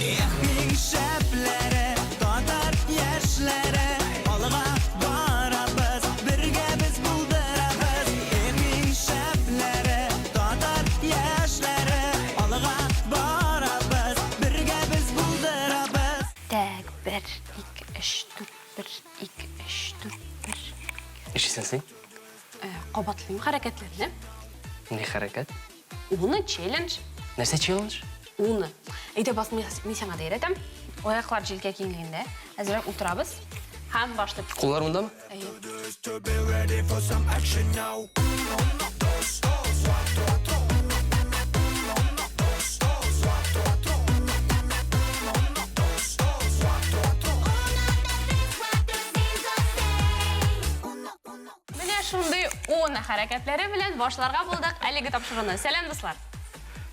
Эх, иң шәпләре, татар яшьләре, алга барабыз, бергә без булдырабыз. Эх, иң шәпләре, татар яшьләре, алга барабыз, бергә без булдырабыз. Так, бер, ике, өч, дүрт, бер, ике, өч, дүрт, бер. Нишлисең син? Кабатлыйм хәрәкәтләрне. Ни хәрәкәт? Уны челлендж. Нәрсә челлендж? Уны. Әйдә бас, мин сиңа да өйрәтәм. Аяклар җилкә киңлегендә. Әзрәк утырабыз. Һәм башлыйбыз. Куллар мондамы? Әйе. Менә шундый уна хәрәкәтләре белән башларга булдык әлеге тапшыруны. Сәлам, дуслар!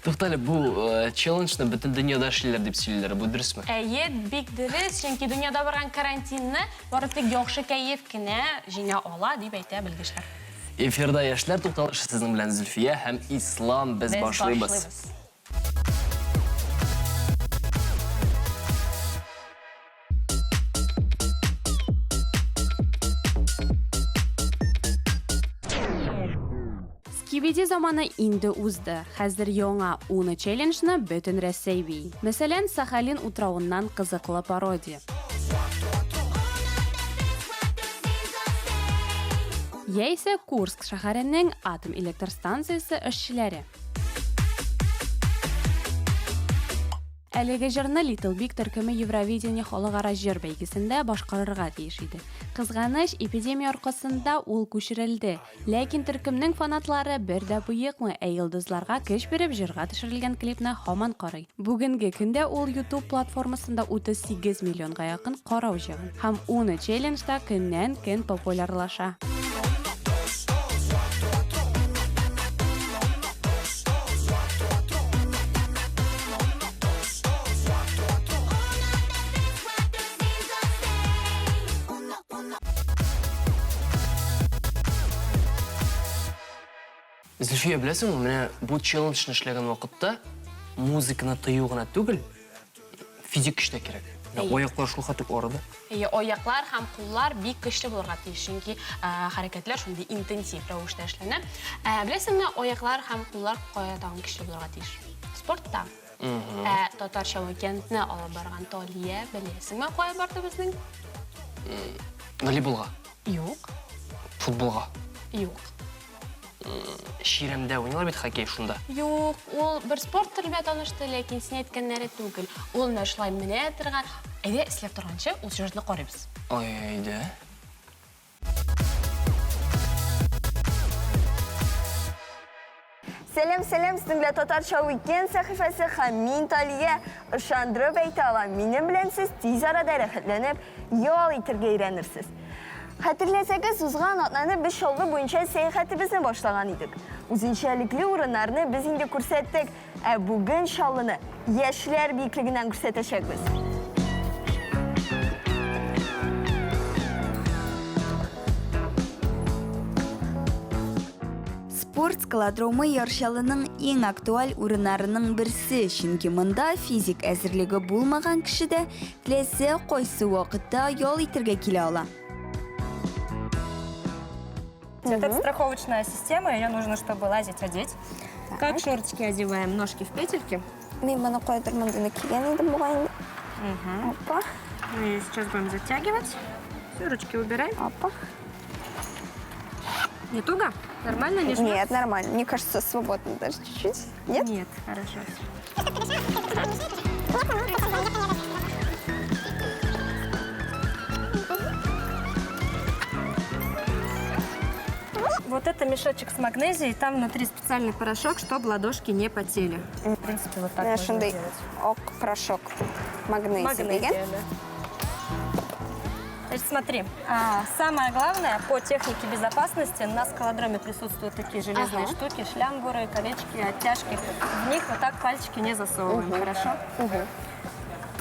Туктале, бу э, челленджны бөтен дөньяда эшлиләр дип сөйлиләр. Бу дөресме? Әйе, бик дөрес, чөнки дөньяда барган карантинны бары тик яхшы кәеф кенә җиңә ала, дип әйтә белгечләр. Эфирда яшьләр тукталышы сезнең белән Зөлфия һәм Ислам. Без, Без башлыйбыз. башлыйбыз. Скибиди заманы инде узды. Хәзер яңа Уно челленджны бөтен Рәсәй бии. Мәсәлән, Сахалин утравыннан кызыклы пародия. Яисә Курск шәһәренең атом электр станциясе эшчеләре. Әлеге җырны Little Big төркеме Евровидение халыкара җыр бәйгесендә башкарырга тиеш иде. Кызганыч, эпидемия аркасында ул күчерелде. Ләкин төркемнең фанатлары бер дә боекмый, ә йолдызларга көч биреп җырга төшерелгән клипны һаман карый. Бүгенге көндә ул YouTube платформасында 38 миллионга якын карау җыйган һәм Уно челленджда көннән-көн популярлаша. Зөлфия, беләсеңме, менә бу челленджны эшләгән вакытта музыканы тою гына түгел, физик көч тә кирәк. Менә аяклар шул хәтле арыды. Әйе, аяклар һәм куллар бик көчле булырга тиеш, чөнки хәрәкәтләр шундый интенсив рәвештә эшләнә. Ә, беләсеңме, аяклар һәм куллар кая тагын көчле булырга тиеш? Спортта. Ә татарча уикендны алып барган Талия, беләсеңме, кая барды безнең? Волейболга. Юк. Футболга. Юк. Чирәмдә уйныйлар бит хоккей шунда. Юк, ул бер спорт төре белән танышты, ләкин син әйткәннәре түгел. Ул менә шулай менә торган. Әйдә, эшләп торганчы, ул сюжетны карыйбыз. Ай, әйдә. Сәлам, сәлам, сезнең белән Татарча Weekend сәхифәсе һәм мин Талия. Ышандырып әйтә алам, минем белән сез тиз арада рәхәтләнеп ял итәргә өйрәнерсез. Хәтерләсәгез, узган атнаны без Чаллы буенча сәяхәтебезне башлаган идек. Үзенчәлекле урыннарны без инде күрсәттек, ә бүген Чаллыны яшьләр биеклегеннән күрсәтәчәкбез. Спорт скалодромы Яр Чаллының иң актуаль урыннарының берсе, чөнки монда физик әзерлеге булмаган кеше дә теләсә кайсы вакытта ял итәргә килә ала. Вот это страховочная система, ее нужно, чтобы лазить, одеть. Как шортики одеваем, ножки в петельки. Мин моны кайдыр мондыйны кигән идем бугай инде. Опа. Мы сейчас будем затягивать. Все, ручки убираем. Опа. Не туго? Нормально, не жмет? Нет, нормально. Мне кажется, свободно даже чуть-чуть. Нет? Нет, хорошо. Вот это мешочек с магнезией, там внутри специальный порошок, чтобы ладошки не потели. В принципе, вот так Менә можно шундый делать. ак порошок магнезия Магнезия, дигән. да. Значит, смотри, самое главное по технике безопасности на скалодроме присутствуют такие железные штуки, шлямбуры, колечки, оттяжки. В них вот так пальчики не засовываем, хорошо?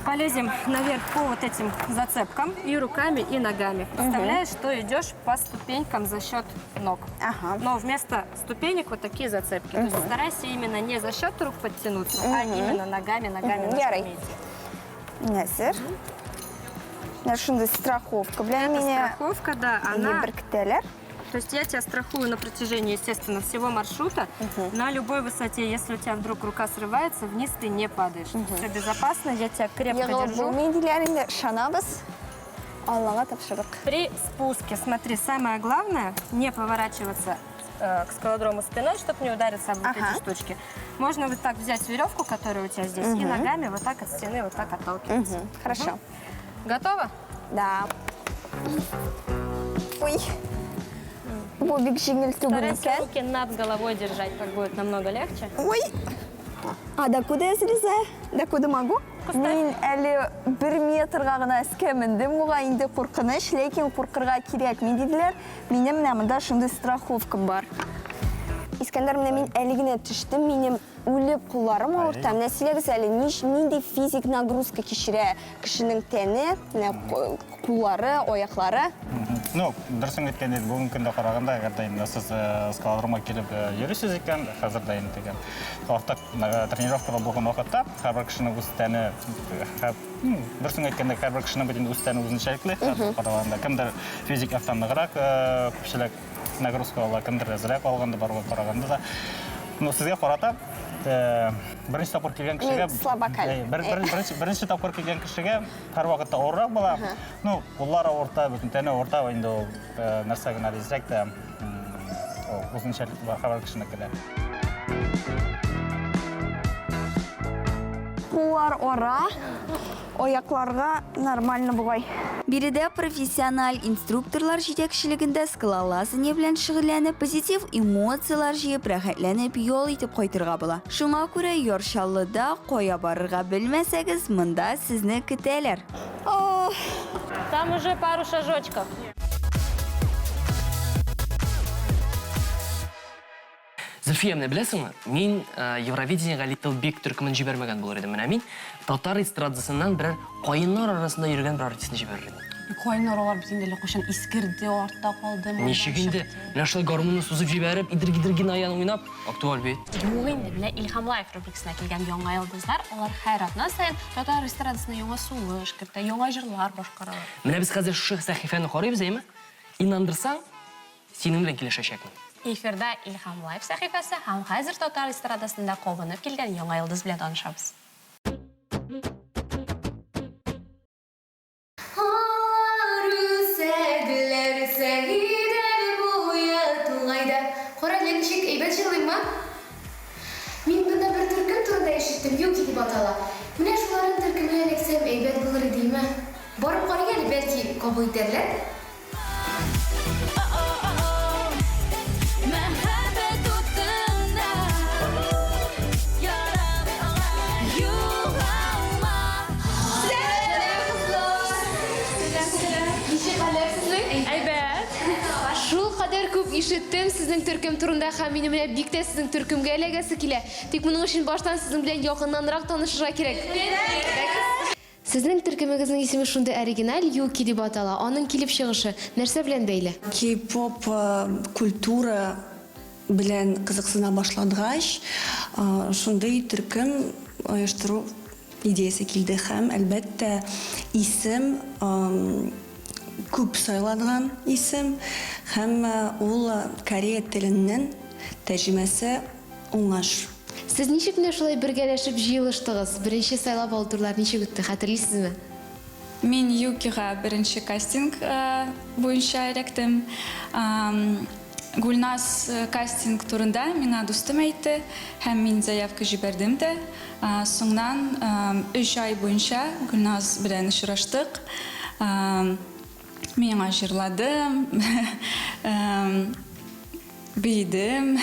Полезем наверх по вот этим зацепкам и руками, и ногами. Представляешь, что идешь по ступенькам за счет ног. Ага. Но вместо ступенек вот такие зацепки. То есть старайся именно не за счет рук подтянуться, а именно ногами, ногами, ножками Ярый. идти. Әзер. Менә шундый страховка белән Это мине страховка, да, она... беркетәләр. То есть я тебя страхую на протяжении, естественно, всего маршрута. На любой высоте, если у тебя вдруг рука срывается, вниз ты не падаешь. Все безопасно, я тебя крепко Егылып держу. булмый диләр инде, ышанабыз. Аллага тапшырдык. При спуске, смотри, самое главное, не поворачиваться к скалодрому спиной, чтобы не удариться об вот Ага. эти штучки. Можно вот так взять веревку, которая у тебя здесь, и ногами вот так от стены вот так отталкиваться. Мгм, Хорошо. Мгм. Готово? Да. Ой. Бу бик җиңел түгел Старайся икән. руки над головой держать, так будет намного легче. Ой. А докуда я залезаю? Докуда могу? Мин әле бер метрга гына өскә мендем, бугай инде куркыныч, ләкин куркырга кирәкми диделәр. Минем менә монда шундый страховкам бар. Искәндәр, менә мин әле генә төштем, минем үлеп кулларым авырта. Менә сөйләгез әле, нинди физик нагрузка кичерә кешенең тәне, менә куллары, аяклары? Ну, дөресен әйткәндә, бүгенге көндә караганда, әгәр дә инде сез скалодромга килеп йөрисез икән, хәзер дә инде теге артык тренировкада булган вакытта һәрбер кешенең үз тәне, дөресен әйткәндә, һәрбер кешенең бит инде үз тәне үзенчәлекле, караганда кемдер физик яктан ныграк, күпчелек нагрузка ала, кемдер әзрәк алганда, барыбер караганда да. Ну, сезгә карата, беренче тапкыр килгән кешегә, Мин слабак әле. Беренче тапкыр килгән кешегә һәрвакытта авыррак була. Ну, куллар авырта, бөтен тәне авырта, инде ул нәрсә генә дисәк тә, ул үзенчәлекле бар һәрбер кешенеке дә. Куллар ара, аякларга нормально бугай. Биредә профессиональ инструкторлар җитәкчелегендә скалолазание белән шөгыльләнеп, позитив эмоцияләр җыеп, рәхәтләнеп ял итеп кайтырга була. Шуңа күрә Яр Чаллыда кая барырга белмәсәгез, монда сезне көтәләр. Ох. Там уже пару шажочков. Зөлфия, менә беләсеңме, мин Евровидениегә Little Big төркемен җибәрмәгән булыр идем. Менә мин татар эстрадасыннан берәр каеннар арасында йөргән бер артистны җибәрер идем. Каеннар алар бит инде әллә кайчан искерде, артта калды, моннан Ничек инде? чыкты. Менә шулай гармунны сузып җибәреп, Идер-гидер-гинаян уйнап, актуаль бит. Юк инде, менә Илһам Лайф рубрикасына килгән яңа йолдызлар, алар һәр атна саен татар эстрадасына яңа сулыш кертә, яңа җырлар башкаралар. Менә без хәзер шушы сәхифәне карыйбыз, әйеме? Инандырсаң, синең белән килешәчәкмен. Эфирда Илһам Лайф сәхифәсе һәм хәзер татар эстрадасында кабынып килгән яңа йолдыз белән танышабыз. Алар үсәделәр Сәгыйдәл буе тугайда. Кара әле, ничек әйбәт җырлыйммы? Мин монда бер төркем турында ишеттем, Юки дип атала. Менә шуларның төркеменә эләксәм, әйбәт булыр иде, име? Барып карыйк әле, бәлки, кабул итәрләр? Мәхәббәт утында ярам югалма. Ничек хәлләр сезнең? Әйбәт. Шул кадәр күп ишеттем сезнең төркем турында һәм минем менә бик тә сезнең төркемгә эләгәсе килә. Тик моның өчен баштан сезнең белән якыннанрак танышырга кирәк. Сезнең төркемегезнең исеме шундый оригиналь, Юки дип атала. Аның килеп чыгышы нәрсә белән бәйле? Кей-поп культура белән кызыксына башладгач, шундый төркем оештыру идеясе килде һәм, әлбәттә, исем күп сайланган исем һәм ул корея теленнән тәрҗемәсе уңыш. Сез ничек менә шулай бергәләшеп җыелыштыгыз? Беренче сайлап алу турлары ничек үтте, хәтерлисезме? Мин Юкига беренче кастинг буенча эләктем. Гульназ кастинг турында миңа дустым әйтте һәм мин заявка җибәрдем дә. Соңнан 3 ай буенча Гульназ белән очраштык. Мин аңа җырладым, биедем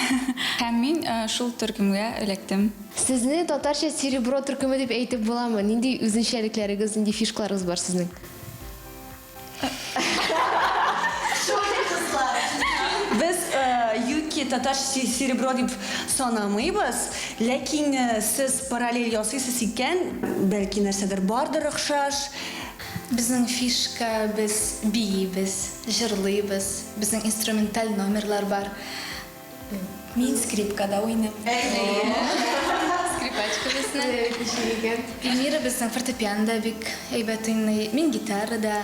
һәм мин шул төркемгә эләктем. Сезне татарча серебро төркеме дип әйтеп буламы? Нинди үзенчәлекләрегез, нинди фишкаларыгыз бар сезнең? Без Юки татар серебро дип санамыйбыз, ләкин сез параллель ясыйсыз икән, бәлки нәрсәдер бардыр охшаш. Безнең фишка, без биибез, җырлыйбыз, безнең инструменталь номерлар бар. Мин скрипкада уйныйм. Скрипачка безнең. Менә бит ничек икән. Эльмира безнең фортепианода бик әйбәт уйный. Мин гитарада.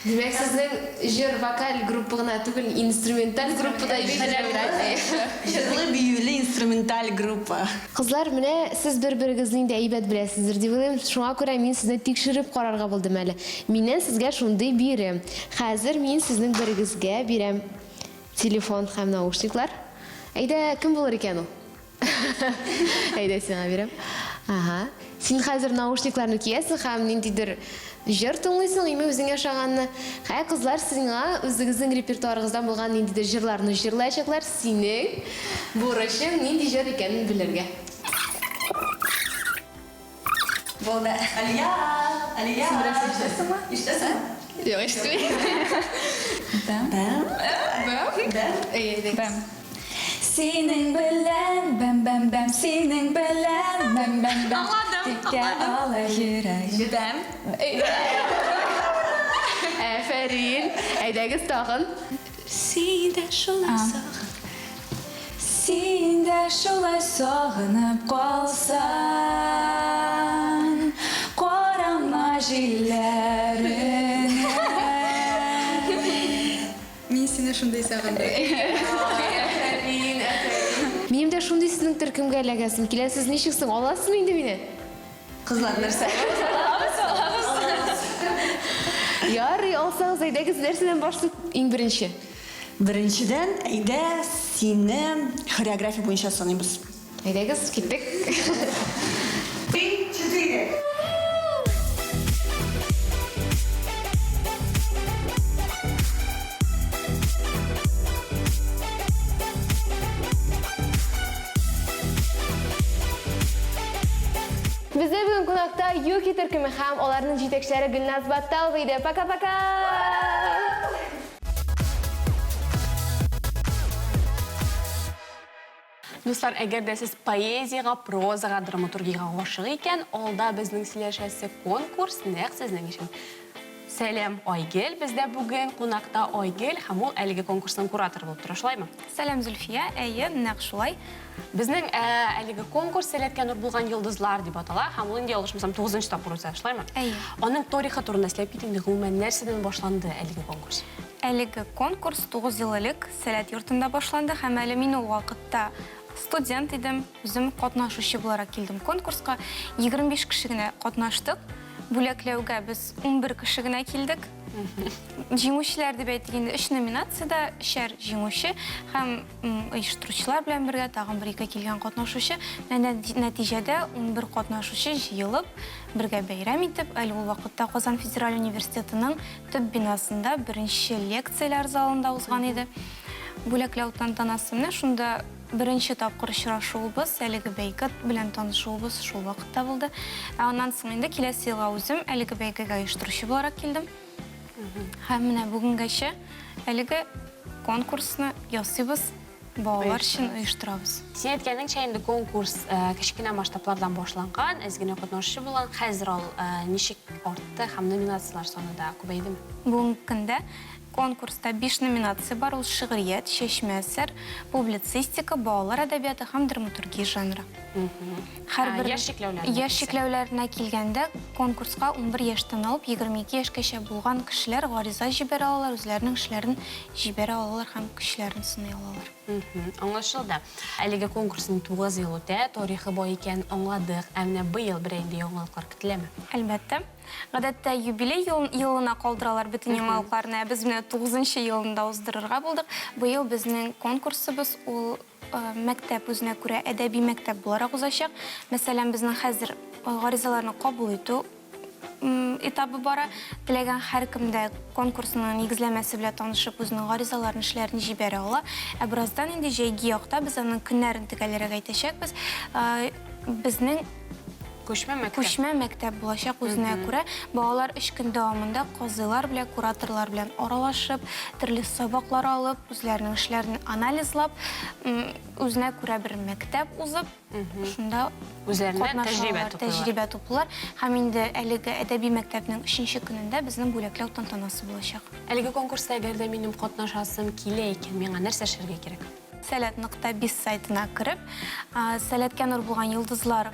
Димәк, сезнең җыр вокаль группа гына түгел, инструменталь группа да Җырлы биюле инструменталь группа. Кызлар, менә сез бер-берегезне инде әйбәт беләсездер дип уйлыйм. Шуңа күрә мин сезне тикшереп карарга булдым әле. Миннән сезгә шундый бирем. Хәзер мин сезнең берегезгә бирәм телефон һәм наушниклар. Әйдә, кем булыр икән ул? Әйдә, сиңа бирәм. Ага. Син хәзер наушникларны киясең һәм ниндидер җыр тыңлыйсың, име үзеңә ошаганны. Ә кызлар сиңа үзегезнең репертуарыгыздан булган ниндидер җырларны җырлаячаклар. Синең бурычың нинди җыр икәнен белергә. Булды. Алия! Алия! Син берәрсе ишетәсеңме? Ишетәсеңме? Юк, ишетмим. Бәм. Бәм. Бәм. Бәм. Әйе, Бәм. Синең белән, бәм, бәм, бәм, синең белән, бәм, бәм, бәм. Аңладым, Тиккә ала йөрәгем. Бәм. Афәрин. Әйдәгез тагын. Син дә шулай сагын. Син дә шулай сагынып калсаң, Карама җилләренә. Мин сине шундый сагындым. Афәрин, афәрин. Минем дә шундый сезнең төркемгә эләгәсем килә. Сез ничек соң, аласызмы инде мине? Кызлар нәрсә? Алабыз, алабыз. Ярый, алсагыз, әйдәгез, нәрсәдән башлыйк иң беренче? Беренчедән, әйдә, сине хореография буенча саныйбыз. Әйдәгез, киттек. Три, четыре. Бездә бүген кунакта Юки төркеме һәм аларның җитәкчеләре Гөлназ Батталова иде. Пока-пока! Дуслар, әгәр дә сез поэзиягә, прозага, драматургиягә гашык икән, алда безнең сөйләшәсе конкурс нәкъ сезнең өчен. Сәлам, Айгел! Бездә бүген кунакта Айгел һәм ул әлеге конкурсның кураторы булып тора, шулаймы? Сәлам, Зөлфия! Әйе, нәкъ шулай. Безнең әлеге конкурс Сәләткә нур булган йолдызлар дип атала һәм ул инде, ялгышмасам, тугызынчы тапкыр уза, шулаймы? Әйе. Аның тарихы турында сөйләп кит инде, гомумән, нәрсәдән башланды әлеге конкурс? Әлеге конкурс 9 ел элек Сәләт йортында башланды һәм әле мин ул вакытта студент идем, үзем катнашучы буларак килдем конкурска. 25 кеше генә катнаштык. Бүләкләүгә без 11 кеше генә килдек. Җиңүчеләр дип әйтик инде, өч номинациядә өчәр җиңүче һәм оештыручылар белән бергә тагын бер-ике килгән катнашучы. Нәтиҗәдә 11 катнашучы җыелып, бергә бәйрәм итеп, әле ул вакытта Казан федераль университетының төп бинасында беренче лекцияләр залында узган иде бүләкләү тантанасы. Менә шунда беренче тапкыр очрашуыбыз, әлеге бәйге белән танышуыбыз шул вакытта булды. Ә аннан соң инде киләсе елга үзем әлеге бәйгегә оештыручы буларак килдем. Һәм менә бүгенгәчә әлеге конкурсны ясыйбыз, балалар өчен оештырабыз. Син әйткәнеңчә, инде конкурс кечкенә масштаблардан башланган, әз генә катнашучы булган. Хәзер ул ничек артты һәм номинацияләр саны да күбәйдеме? Бүгенге көндә конкурста биш номинация бар, ул шигърият, чәчмә әсәр, публицистика, балалар әдәбияты һәм драматургия жанры. Һәрбер Яшь чикләүләренә яшь чикләүләренә килгәндә, конкурска 11 яшьтән алып 22 яшькәчә булган кешеләр гариза җибәрә алалар, үзләренең эшләрен җибәрә алалар һәм көчләрен сыный алалар. Аңлашылды. Әлеге конкурсның 9 ел үтә, тарихы бай икәнен аңладык. Ә менә быел берәр инде яңалыклар көтеләме? Әлбәттә. Гадәттә юбилей елына калдыралар бөтен яңалыкларны, ә без менә тугызынчы елында уздырырга булдык. Быел безнең конкурсыбыз ул Мәктәп үзенә күрә әдәби мәктәп буларак узачак. Мәсәлән, безнең хәзер гаризаларны кабул итү этабы бара. Теләгән һәркем дә конкурсның нигезләмәсе белән танышып, үзенең гаризаларын, эшләрен җибәрә ала. Ә бераздан инде җәйге якта без аның көннәрен төгәлрәк әйтәчәкбез. Безнең Күчмә мәктәп. Күчмә мәктәп булачак үзенә күрә. Балалар өч көн дәвамында казыйлар белән, кураторлар белән аралашып, төрле сабаклар алып, үзләренең эшләрен анализлап, үзенә күрә бер мәктәп узып, шунда Үзләренә тәҗрибә туплыйлар. Тәҗрибә туплыйлар. Һәм инде әлеге әдәби мәктәпнең өченче көнендә безнең бүләкләү тантанасы булачак. Әлеге конкурста әгәр дә минем катнашасым килә икән, миңа нәрсә эшләргә кирәк? Сәләт нокта биз сайтына кереп, Сәләткә нур булган йолдызлар.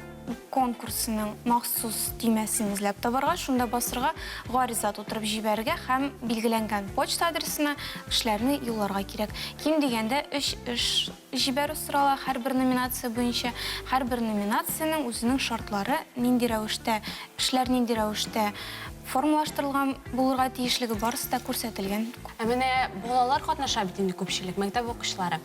конкурсының махсус төймәсен эзләп табарга, шунда басырга, гариза тутырып җибәрергә һәм билгеләнгән почта адресына эшләрне юлларга кирәк. Ким дигәндә өч эш җибәрү сорала һәрбер номинация буенча. Һәрбер номинациянең үзенең шартлары, нинди рәвештә, эшләр нинди рәвештә формалаштырылган булырга тиешлеге барысы да күрсәтелгән. Ә менә балалар катнаша бит инде күпчелек, мәктәп укучылары.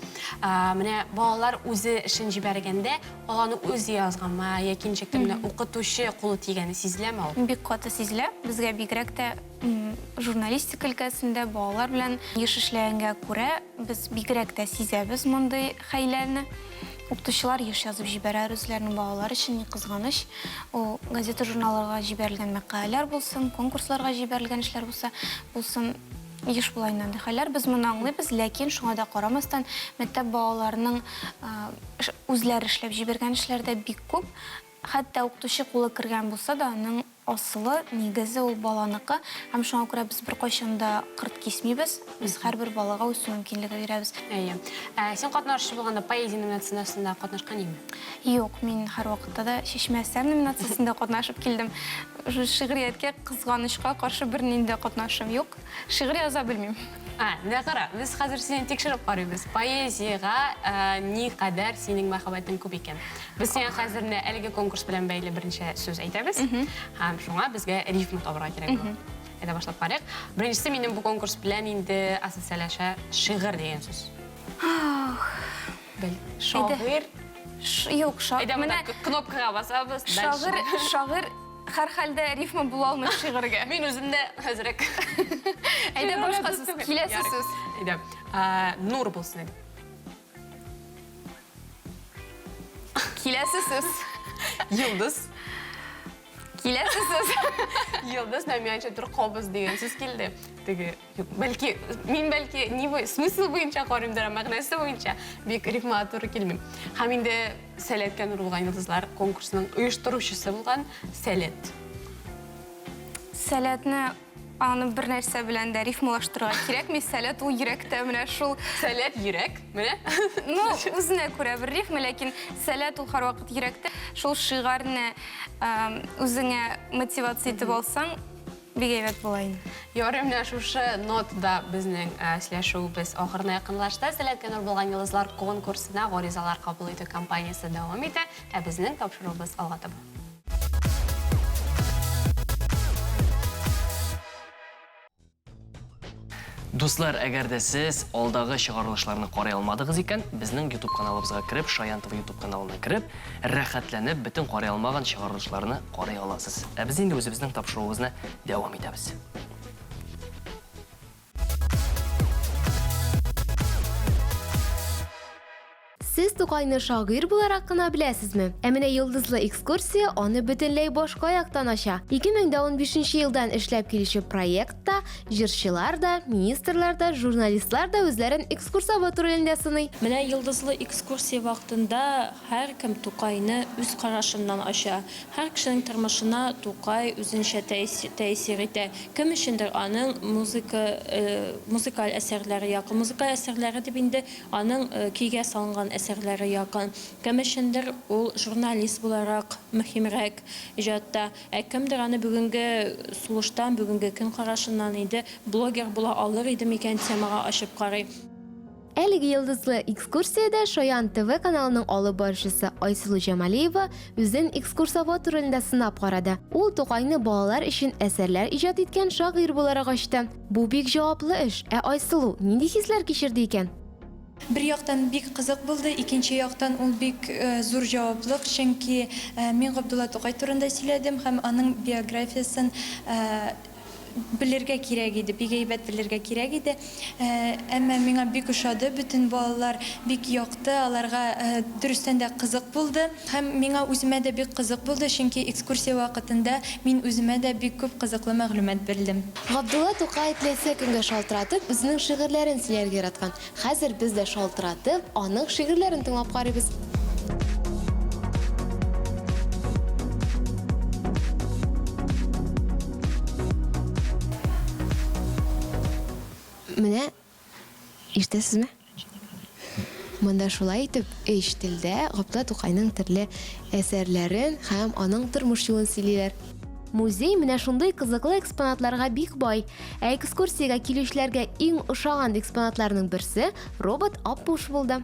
Менә балалар үзе эшен җибәргәндә, ул аны үзе язганмы яки ничек тә менә укытучы кулы тигәне сизеләме ул? Бик каты сизелә. Безгә бигрәк тә журналистика өлкәсендә балалар белән еш эшләгәнгә күрә, без бигрәк тә сизәбез мондый хәйләне. Укытучылар еш язып җибәрәләр үзләренең балалар өчен, ни кызганыч. Ул газета-журналларга җибәрелгән мәкаләләр булсын, конкурсларга җибәрелгән эшләр булса, булсын, еш була инде андый хәлләр. Без моны аңлыйбыз, ләкин шуңа да карамастан, мәктәп балаларының үзләре эшләп җибәргән эшләр дә бик күп. Хәтта укытучы кулы кергән булса да, аның асылы, нигезе ул баланыкы. Һәм шуңа күрә без беркайчан да кырт кисмибез. Без һәрбер балага үсү мөмкинлеге бирәбез. Әйе. Ә син катнашучы булганда поэзия номинациясендә катнашкан идеңме? Юк, мин һәрвакытта да Чишмә әсәр номинациясендә катнашып килдем. Шигърияткә, кызганычка каршы, бернинди дә катнашым юк. Шигырь яза белмим. А, менә кара, без хәзер сине тикшереп карыйбыз. Поэзиягә никадәр синең мәхәббәтең күп икән. Без сиңа хәзер менә әлеге конкурс белән бәйле берничә сүз әйтәбез. Һәм шуңа безгә рифма табырга кирәк була. Әйдә башлап карыйк. Беренчесе минем бу конкурс белән инде ассоциаләшә шигырь дигән сүз. Бел. Шагыйрь. Юк, шагыйрь. Әйдә менә кнопкага басабыз. Шагыйрь, шагыйрь һәрхәлдә рифма була алмый шигырьгә. Мин үзем дә әзрәк. Әйдә башка сүз, киләсе сүз. Әйдә. Нур булсын әйдә. Киләсе сүз. Йолдыз. Киләсе сүз. Йолдыз, менә миңа ничектер кобыз дигән сүз килде. Теге, бәлки, мин бәлки ни бу, смысл буенча карыймдыр, мәгънәсе буенча бик рифмага туры килмим. Һәм инде Сәләткә нур булган йолдызлар конкурсының оештыручысы булган Сәләт. Сәләтне аны бер нәрсә белән дә рифмалаштырырга кирәкми. Сәләт ул йөрәктә, менә шул. Сәләт йөрәк, менә. Ну, үзенә күрә бер рифма, ләкин сәләт ул һәрвакыт йөрәктә. Шул шигарьне үзеңә мотивация итеп алсаң, Бик әйбәт була инде. Ярый, менә шушы нотада безнең сөйләшүебез ахырына якынлашты. Сәләткә нур булган йолдызлар конкурсына гаризалар кабул итү кампаниясе дәвам итә, ә безнең тапшыруыбыз алга таба. Дуслар, әгәр дә сез алдагы чыгарылышларны карый алмадыгыз икән, безнең YouTube каналыбызга кереп, Шаян ТВ YouTube каналына кереп, рәхәтләнеп бөтен карый алмаган чыгарылышларны карый аласыз. Ә без инде үзебезнең тапшыруыбызны дәвам итәбез. Сез Тукайны шагыйрь буларак кына беләсезме? Ә менә Йолдызлы экскурсия аны бөтенләй башка яктан ача. 2015 елдан эшләп килүче проектта җырчылар да, министрлар да, журналистлар да үзләрен экскурсовод ролендә сыный. Менә Йолдызлы экскурсия вакытында һәркем Тукайны үз карашыннан ача. Һәр кешенең тормышына Тукай үзенчә тәэсир итә. Кем өчендер аның музыка, музыкаль әсәрләре якын. Музыкаль әсәрләре дип инде аның көйгә салынган әсәрләре якын. Кем өчендер ул журналист буларак мөһимрәк иҗатта. Ә кемдер аны бүгенге сулыштан, бүгенге көн карашыннан инде блогер була алыр иде микән темага ачып карый. Әлеге йолдызлы экскурсиядә Шаян ТВ каналының алып баручысы Айсылу Җамалиева үзен экскурсовод ролендә сынап карады. Ул Тукайны балалар өчен әсәрләр иҗат иткән шагыйрь буларак ачты. Бу бик җаваплы эш. Ә Айсылу нинди хисләр кичерде икән? Бер яктан бик кызык булды, икенче яктан ул бик зур җаваплык, чөнки мин Габдулла Тукай турында сөйләдем һәм аның биографиясен Белергә кирәк иде, бик әйбәт белергә кирәк иде. Әмма миңа бик ошады, бөтен балалар бик якты, аларга дөрестән дә кызык булды. Һәм миңа үземә дә бик кызык булды, чөнки экскурсия вакытында мин үземә дә бик күп кызыклы мәгълүмат белдем. Габдулла Тукай теләсә кемгә шалтыратып, үзенең шигырьләрен сөйләргә яраткан. Хәзер без дә шалтыратып, аның шигырьләрен тыңлап карыйбыз. Менә ишетәсезме? Монда шулай итеп өч телдә Габдулла Тукайның төрле әсәрләрен һәм аның тормыш юлын сөйлиләр. Музей менә шундый кызыклы экспонатларга бик бай. Ә экскурсиягә килүчеләргә иң ошаган экспонатларның берсе, робот Аппуш булды.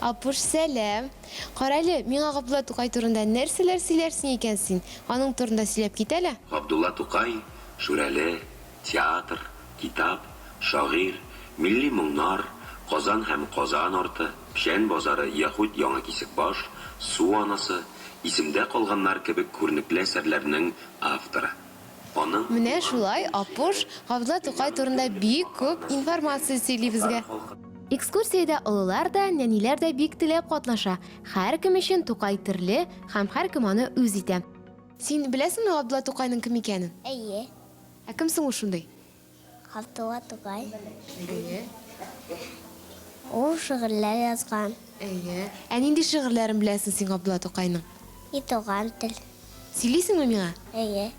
Аппуш, сәлам! Карале, миңа Габдулла Тукай турында нәрсәләр сөйләрсең икән син? Аның турында сөйләп кит әле. Габдулла Тукай, Шүрәле, Театр, китап, шагыйрь, милли моңнар, Казан һәм Казан арты, Печән базары, Яһүд Яңа Кисекбаш, Су анасы, Исемдә калганнар кебек күренекле әсәрләрнең авторы. Аның Менә шулай Апуш Габдулла Тукай турында бик күп информация сөйли безгә. Экскурсиядә олылар да, нәниләр дә бик теләп катнаша. Һәркем өчен Тукай төрле һәм һәркем аны үз итә. Син беләсеңме Габдулла Тукайның кем икәнен? Әйе. Ә кем соң ул шундый? Габдулла Тукай. Әйе. Ул шигырьләр язган. Әйе. Ә нинди шигырьләрен беләсең син Габдулла Тукайның? И туган тел. Сөйлисеңме миңа? Әйе.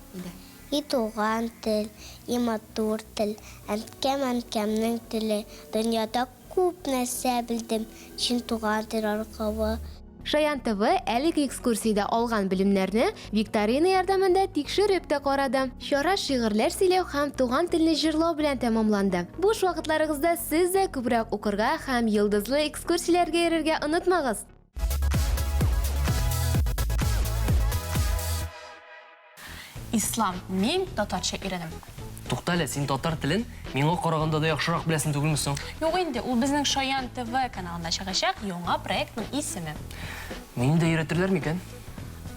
И туган тел, и матур тел, әнкәм-әнкәмнең теле, дөньяда Күп нәрсә белдем син туган тел аркылы. Шаян ТВ әлеге экскурсиядә алган белемнәрне викторина ярдәмендә тикшереп тә карады. Чара шигырьләр сөйләү һәм туган телне җырлау белән тәмамланды. Буш вакытларыгызда сез дә күбрәк укырга һәм йолдызлы экскурсияләргә йөрергә онытмагыз! Ислам, мин татарча өйрәнәм. Тукта әле, син татар телен миңа караганда да яхшырак беләсең түгелме соң? Юк инде, ул безнең Шаян ТВ каналында чыгачак яңа проектның исеме. Мине дә өйрәтерләр микән?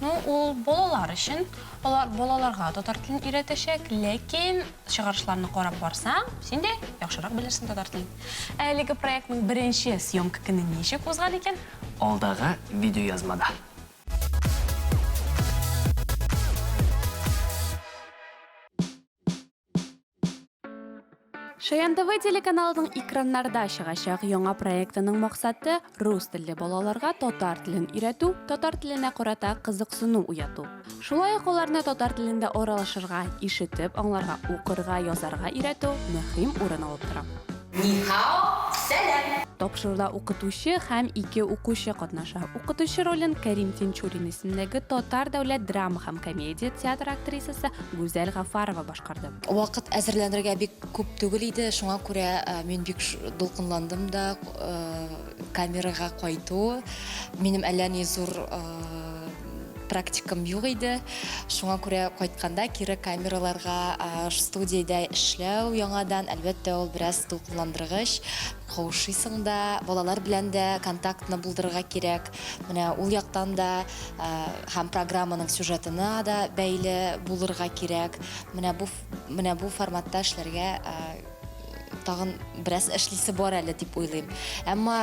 Ну, ул балалар өчен. Алар балаларга татар телен өйрәтәчәк, ләкин чыгарышларны карап барсаң, син дә яхшырак белерсең татар телен. Ә әлеге проектның беренче съемка көне ничек узган икән? Алдагы видеоязмада. Шаян ТВ телеканалының экраннарда чыгачак яңа проектының максаты рус телле балаларга татар телен өйрәтү, татар теленә карата кызыксыну уяту. Шулай ук аларны татар телендә аралашырга, ишетеп аңларга, укырга, язарга өйрәтү мөһим урын алып тора. Нихао, сәлам! Тапшыруда укытучы һәм ике укучы катнаша. Укытучы ролен Кәрим Тинчурин исемендәге Татар дәүләт драма һәм комедия театры актрисасы Гүзәл Гафарова башкарды. Вакыт әзерләнергә бик күп түгел иде, шуңа күрә мин бик дулкынландым да камерага кайту. Минем әллә ни зур практикам юк иде. Шуңа күрә кайтканда кире камераларга студиядә эшләү яңадан, әлбәттә, ул бераз дулкынландыргыч. Каушыйсың да, балалар белән дә контактны булдырырга кирәк. Менә ул яктан да һәм программаның сюжетына да бәйле булырга кирәк. Менә бу менә бу форматта эшләргә тагын бераз эшлисе бар әле дип уйлыйм. Әмма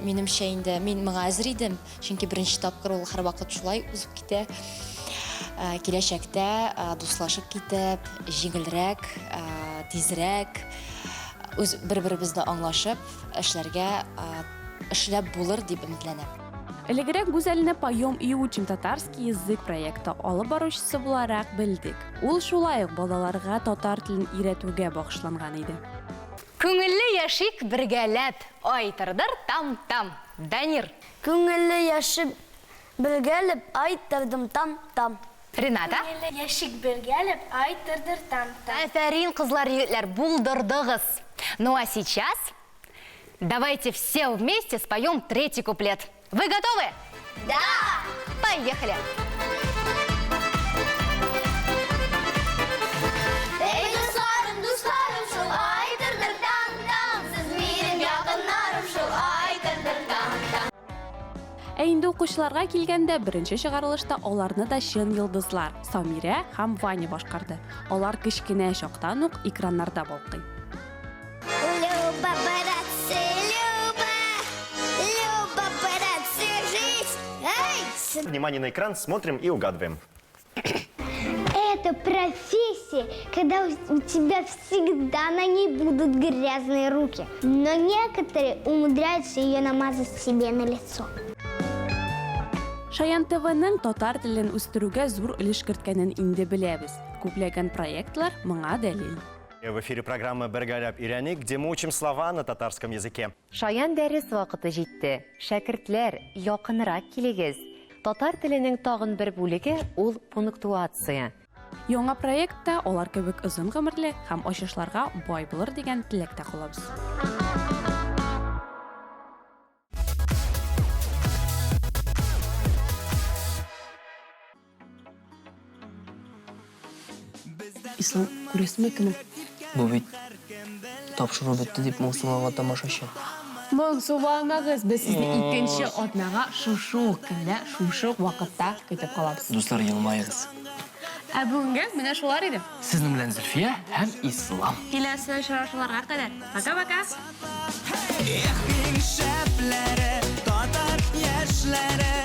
минемчә инде мин моңа әзер идем. Чөнки беренче тапкыр ул һәрвакыт шулай узып китә. Э, киләчәктә э, дуслашып китеп, җиңелрәк, э, тизрәк үз бер-беребезне аңлашып эшләргә эшләп булыр дип өметләнәм. Элегрәк Гүзәлне Поем и учим татарский язык проекты алып баручысы буларак белдек. Ул шулай ук балаларга татар телен өйрәтүгә багышланган иде. Күңелле яшик бергәләп, ай тырдыр там-там. Данир. Күңелле яшик бергәләп, ай тырдым там-там. Рената. Күңелле яшик бергәләп, ай тырдыр там-там. Афәрин, кызлар, егетләр, булдырдыгыз! Ну а сейчас давайте все вместе споем третий куплет. Вы готовы? Да! Поехали! Эй, дусларым, дусларым, шул ай тырдыр там-там, Сез минем якыннарым, шул ай тырдыр там-там. Ә инде укучыларга килгәндә, беренче чыгарылышта аларны да чын йолдызлар, Самирә һәм Ваня башкарды. Алар кечкенә чактан ук экраннарда балкый. Люба, братцы, Люба, Люба, братцы, жизнь. Эй! Внимание на экран, смотрим и угадываем. Это профессия, когда у тебя всегда на ней будут грязные руки. Но некоторые умудряются ее намазать себе на лицо. Шаян ТВның татар телен үстерүгә зур өлеш керткәнен инде беләбез. Күпләгән проектлар моңа дәлил. В эфире программа «Бергәләп өйрәник», где мы учим слова на татарском языке. Шаян дәрес вакыты җитте. Шәкертләр, якынрак килегез. Татар теленең тагын бер бүлеге ул пунктуация. Яңа проект та алар кебек озын гомерле һәм ачышларга бай булыр дигән теләктә калабыз. Ислам, күрәсеңме кем ул? Бу бит тапшыру бетте дип моңсуланган тамашачы. Моңсуланмагыз, без сезне икенче атнага шушы ук көндә, шушы ук вакытта көтеп калабыз. Дуслар, елмаегыз. Ә бүгенгә менә шулар иде. Сезнең белән Зөлфия һәм Ислам. Киләсе очрашуларга кадәр. Пока-пока. Эх, иң шәпләре, татар яшьләре.